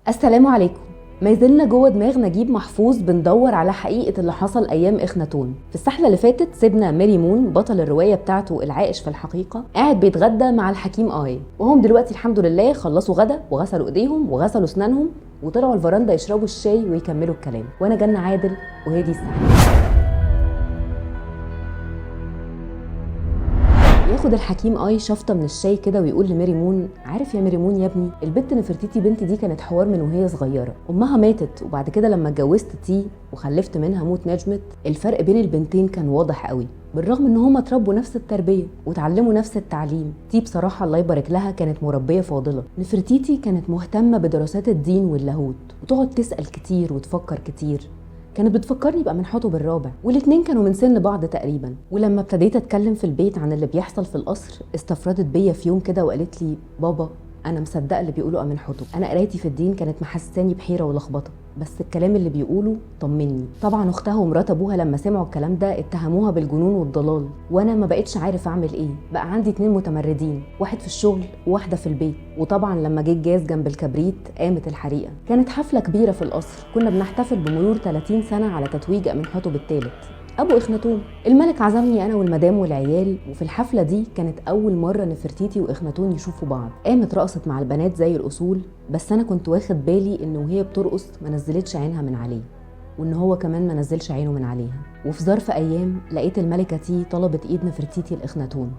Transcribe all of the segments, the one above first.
السلام عليكم. ما زلنا جوه دماغ نجيب محفوظ بندور على حقيقة اللي حصل أيام إخناتون. في السحلة اللي فاتت سيبنا ميريمون بطل الرواية بتاعته العائش في الحقيقة قاعد بيتغدى مع الحكيم آي، وهم دلوقتي الحمد لله خلصوا غدا وغسلوا إيديهم وغسلوا أسنانهم وطلعوا الفرندا يشربوا الشاي ويكملوا الكلام. وأنا جنة عادل وهي دي السحلة. ياخد الحكيم اي شفطه من الشاي كده ويقول لميريمون: عارف يا ميريمون يا ابني، البت نفرتيتي بنتي دي كانت حوار من وهي صغيرة، امها ماتت وبعد كده لما اتجوزت تي وخلفت منها موت نجمت، الفرق بين البنتين كان واضح قوي، بالرغم ان هما اتربوا نفس التربية وتعلموا نفس التعليم. تي بصراحة الله يبارك لها كانت مربيه فاضلة، نفرتيتي كانت مهتمة بدراسات الدين واللاهوت وتقعد تسال كتير وتفكر كتير، كانت بتفكرني بأمنحتب الرابع، والاتنين كانوا من سن بعض تقريبا. ولما ابتديت اتكلم في البيت عن اللي بيحصل في القصر استفردت بيا في يوم كده وقالت لي: بابا انا مصدقه اللي بيقوله أمنحتب، انا قرايتي في الدين كانت محسساني بحيرة ولخبطه، بس الكلام اللي بيقوله طمني. طبعا اختها ومرات ابوها لما سمعوا الكلام ده اتهموها بالجنون والضلال، وانا ما بقتش عارف اعمل ايه، بقى عندي 2 متمردين، واحد في الشغل وواحدة في البيت. وطبعا لما جه الجاز جنب الكبريت قامت الحريقه. كانت حفلة كبيرة في القصر، كنا بنحتفل بمرور 30 سنة على تتويج أمنحتب الثالث ابو اخناتون. الملك عزمني انا والمدام والعيال، وفي الحفلة دي كانت اول مرة نفرتيتي واخناتون يشوفوا بعض. قامت رقصت مع البنات زي الاصول، بس انا كنت واخد بالي ان وهي بترقص ما نزلتش عينها من عليه، وان هو كمان ما نزلش عينه من عليها. وفي ظرف ايام لقيت الملكة تي طلبت ايد نفرتيتي لاخناتون،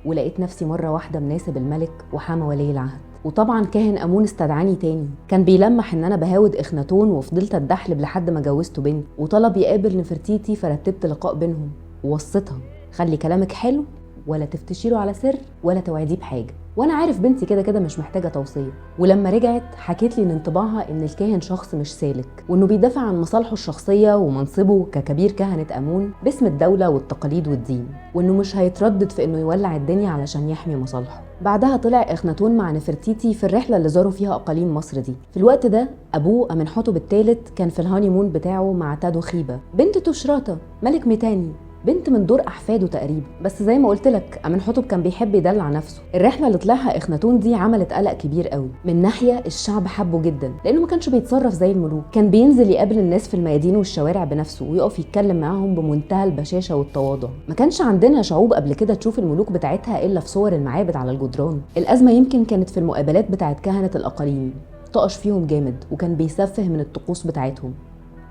ولقيت نفسي مرة واحدة مناسب الملك وحامى ولي العهد. وطبعا كاهن امون استدعاني تاني، كان بيلمح ان انا بهاود اخناتون، وفضلت اتدحلب لحد ما جوزته بنت، وطلب يقابل نفرتيتي، فرتبت لقاء بينهم ووصيتها: خلي كلامك حلو ولا تفتشيله على سر ولا توعديه بحاجة، وانا عارف بنتي كده كده مش محتاجه توصية. ولما رجعت حكيت لي ان انطباعها ان الكاهن شخص مش سالك، وانه بيدافع عن مصالحه الشخصية ومنصبه ككبير كهنة امون باسم الدولة والتقاليد والدين، وانه مش هيتردد في انه يولع الدنيا علشان يحمي مصالحه. بعدها طلع اخناتون مع نفرتيتي في الرحلة اللي زاروا فيها اقاليم مصر دي. في الوقت ده ابوه امنحتب الثالث كان في ال honeymoon بتاعه مع تادو خيبه بنت توشراتا ملك ميتاني، بنت من دور احفاده تقريبا. بس زي ما قلت لك امنحتب كان بيحب يدلع نفسه. الرحلة اللي طلعها اخناتون دي عملت قلق كبير قوي. من ناحية الشعب حبه جدا لانه ما كانش بيتصرف زي الملوك، كان بينزل يقابل الناس في الميادين والشوارع بنفسه ويقف يتكلم معاهم بمنتهى البشاشه والتواضع. ما كانش عندنا شعوب قبل كده تشوف الملوك بتاعتها الا في صور المعابد على الجدران. الازمة يمكن كانت في المقابلات بتاعت كهنة الاقاليم، طقش فيهم جامد وكان بيسفه من الطقوس بتاعتهم،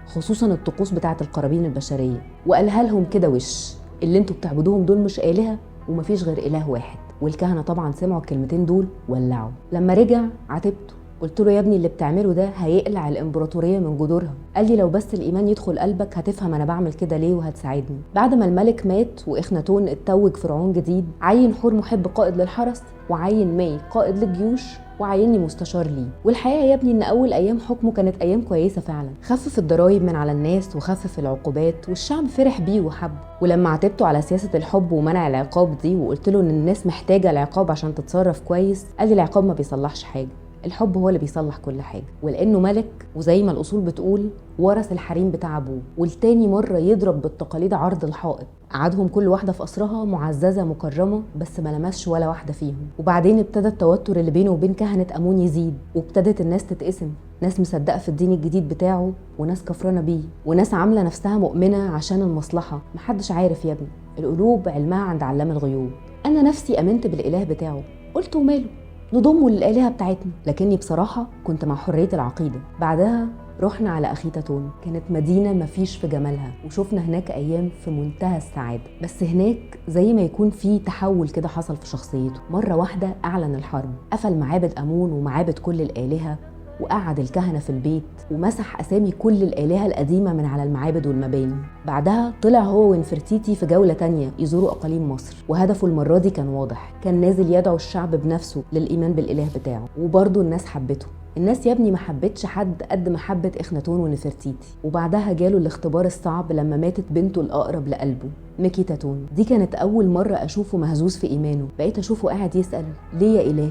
خصوصا الطقوس بتاعت القرابين البشرية، وقالها لهم كده وش اللي انتوا بتعبدوهم دول مش آلهة ومفيش غير إله واحد. والكهنة طبعا سمعوا الكلمتين دول ولعوا. لما رجع عاتبته قلت له: يا ابني اللي بتعمله ده هيقلع الإمبراطورية من جذورها. قال لي: لو بس الإيمان يدخل قلبك هتفهم أنا بعمل كده ليه وهتساعدني. بعد ما الملك مات وإخناتون اتوج فرعون جديد، عين حور محب قائد للحرس، وعين ماي قائد للجيوش، وعيني مستشار ليه. والحقيقة يا ابني ان اول ايام حكمه كانت ايام كويسة فعلا، خفف الضرايب من على الناس وخفف العقوبات، والشعب فرح بيه وحبه. ولما عاتبته على سياسة الحب ومنع العقاب دي وقلت له ان الناس محتاجه العقاب عشان تتصرف كويس، قال لي: العقاب ما بيصلحش حاجة، الحب هو اللي بيصلح كل حاجة. ولانه ملك وزي ما الاصول بتقول ورث الحريم بتاع ابوه، والتاني مرة يضرب بالتقاليد عرض الحائط، قعدهم كل واحدة في قصرها معززه مكرمة، بس ما لمسش ولا واحدة فيهم. وبعدين ابتدى التوتر اللي بينه وبين كهنة امون يزيد، وابتدت الناس تتقسم، ناس مصدقه في الدين الجديد بتاعه وناس كفرانه بيه، وناس عامله نفسها مؤمنة عشان المصلحة. محدش عارف يا ابني، القلوب علمها عند علام الغيوب. انا نفسي امنت بالاله بتاعه، قلت وماله نضمه للآلهة بتاعتنا، لكني بصراحة كنت مع حرية العقيدة. بعدها رحنا على أخيتاتون، كانت مدينة مفيش في جمالها، وشفنا هناك أيام في منتهى السعادة. بس هناك زي ما يكون في تحول كده حصل في شخصيته. مرة واحدة أعلن الحرب، قفل معابد أمون ومعابد كل الآلهة، وقعد الكهنة في البيت، ومسح أسامي كل الآلهة القديمة من على المعابد والمباني. بعدها طلع هو ونفرتيتي في جولة تانية يزوروا أقاليم مصر، وهدفه المرة دي كان واضح، كان نازل يدعو الشعب بنفسه للإيمان بالإله بتاعه. وبرضه الناس حبته. الناس يا ابني ما حبتش حد قد ما حبت إخناتون ونفرتيتي. وبعدها جاله الاختبار الصعب لما ماتت بنته الأقرب لقلبه ميكيتاتون. دي كانت أول مرة أشوفه مهزوز في إيمانه، بقيت أشوفه قاعد يسأل: ليه يا إلهي؟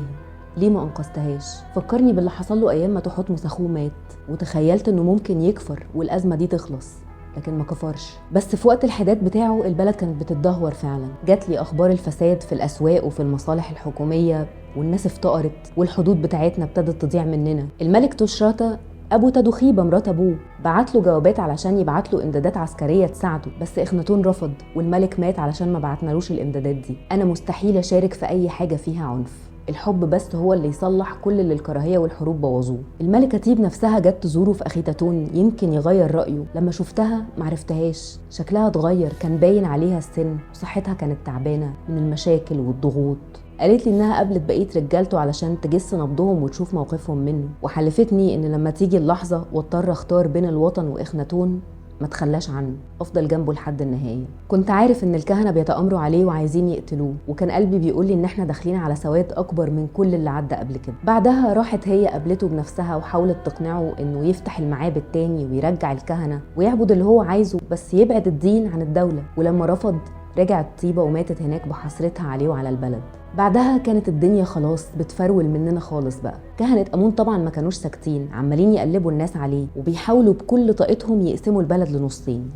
ليه ما انقذتهاش؟ فكرني باللي حصل له ايام ما تحتمس اخوه مات، وتخيلت انه ممكن يكفر والازمة دي تخلص. لكن ما كفرش. بس في وقت الحداد بتاعه البلد كانت بتتدهور فعلا. جات لي اخبار الفساد في الاسواق وفي المصالح الحكومية، والناس افتقرت، والحدود بتاعتنا ابتدت تضيع مننا. الملك توشراتا ابو تادوخيبه مرات ابوه بعت له جوابات علشان يبعت له امدادات عسكرية تساعده، بس اخناتون رفض، والملك مات علشان ما بعتنالوش الامدادات دي. انا مستحيل اشارك في اي حاجة فيها عنف، الحب بس هو اللي يصلح كل اللي الكراهية والحروب بوظوه. الملكة تيب نفسها جت تزوره في اخيتاتون يمكن يغير رايه. لما شفتها معرفتهاش، شكلها اتغير، كان باين عليها السن، وصحتها كانت تعبانة من المشاكل والضغوط. قالت لي انها قابلت بقية رجالته علشان تجس نبضهم وتشوف موقفهم منه، وحلفتني ان لما تيجي اللحظة واضطر اختار بين الوطن واخناتون ما تخلاش عنه، افضل جنبه لحد النهاية. كنت عارف ان الكهنة بيتامروا عليه وعايزين يقتلوه، وكان قلبي بيقول لي ان احنا داخلين على سواد اكبر من كل اللي عدى قبل كده. بعدها راحت هي قابلته بنفسها وحاولت تقنعه انه يفتح المعابد تاني ويرجع الكهنة ويعبد اللي هو عايزه، بس يبعد الدين عن الدولة. ولما رفض رجعت طيبة وماتت هناك بحسرتها عليه وعلى البلد. بعدها كانت الدنيا خلاص بتفرول مننا خالص بقى. كهنة أمون طبعا ما كانوش ساكتين، عمالين يقلبوا الناس عليه وبيحاولوا بكل طاقتهم يقسموا البلد لنصين،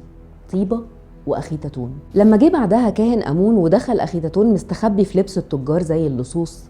طيبة وأخيتاتون. لما جه بعدها كاهن أمون ودخل أخيتاتون مستخبي في لبس التجار زي اللصوص،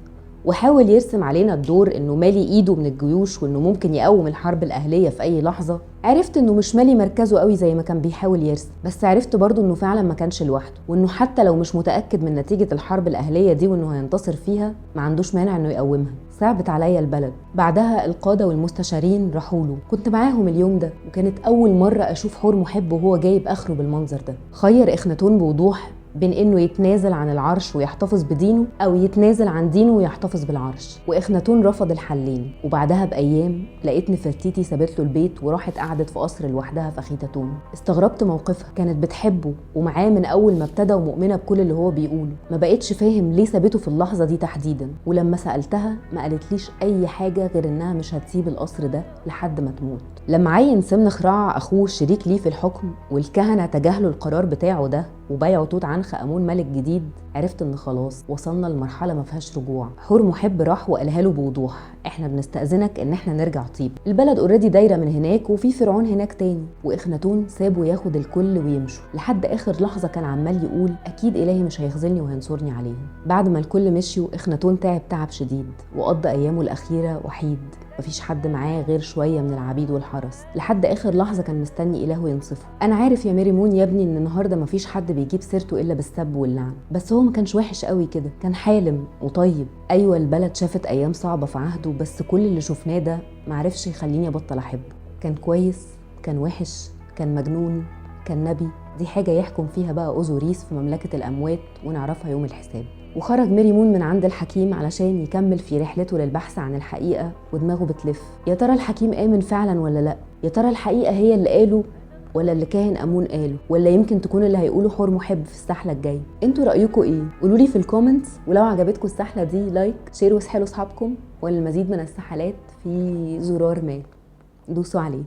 وحاول يرسم علينا الدور انه مالي ايده من الجيوش وانه ممكن يقوم الحرب الاهلية في اي لحظة. عرفت انه مش مالي مركزه قوي زي ما كان بيحاول يرسم، بس عرفت برضه انه فعلا ما كانش لوحده، وانه حتى لو مش متاكد من نتيجة الحرب الاهلية دي وانه هينتصر فيها ما عندوش مانع انه يقومها. صعبت عليا البلد. بعدها القادة والمستشارين راحوا له، كنت معاهم اليوم ده، وكانت اول مرة اشوف حور محب وهو جايب اخره بالمنظر ده. خير اخناتون بوضوح بين انه يتنازل عن العرش ويحتفظ بدينه، او يتنازل عن دينه ويحتفظ بالعرش، واخناتون رفض الحلين. وبعدها بايام لقيت نفرتيتي سابت له البيت وراحت قعدت في قصر لوحدها في اخيتاتون. استغربت موقفها، كانت بتحبه ومعاه من اول ما ابتدى ومؤمنة بكل اللي هو بيقوله. ما بقتش فاهم ليه سابته في اللحظة دي تحديدا، ولما سالتها ما قالتليش اي حاجة غير انها مش هتسيب القصر ده لحد ما تموت. لما عين سمنخرع اخوه شريك ليه في الحكم والكهنة تجاهلوا القرار بتاعه ده وبايعوا توت عنخ امون ملك جديد، عرفت ان خلاص وصلنا لمرحلة ما فيهاش رجوع. حور محب راح وقالها له بوضوح، احنا بنستأذنك ان احنا نرجع طيب، البلد already دايرة من هناك وفي فرعون هناك تاني. واخناتون سابه ياخد الكل ويمشوا. لحد اخر لحظة كان عمال يقول اكيد الهي مش هيخذلني وهينصرني عليهم. بعد ما الكل مشيوا اخناتون تعب تعب شديد وقضى ايامه الاخيرة وحيد، مفيش حد معاه غير شوية من العبيد والحرس. لحد اخر لحظة كان مستني الهه ينصفه. انا عارف يا ميري مون يا ابني ان النهارده مفيش حد بيجيب سيرته الا بالسب واللعن، بس هو ما كانش وحش قوي كده، كان حالم وطيب. ايوه البلد شافت ايام صعبة في عهده، بس كل اللي شفناه ده معرفش يخليني ابطل احبه. كان كويس، كان وحش، كان مجنون، كان نبي، دي حاجة يحكم فيها بقى اوزوريس في مملكة الاموات ونعرفها يوم الحساب. وخرج ميري مون من عند الحكيم علشان يكمل في رحلته للبحث عن الحقيقة، ودماغه بتلف. يا ترى الحكيم آمن فعلا ولا لا؟ يا ترى الحقيقة هي اللي قاله ولا اللي كاهن أمون قاله؟ ولا يمكن تكون اللي هيقوله حور محب في السحلة الجاية؟ انتوا رأيكم ايه؟ قولوا لي في ال comments. ولو عجبتكم السحلة دي like، share، واسحلوا اصحابكم، وللمزيد من السحلات في زرار ما دوسوا عليه.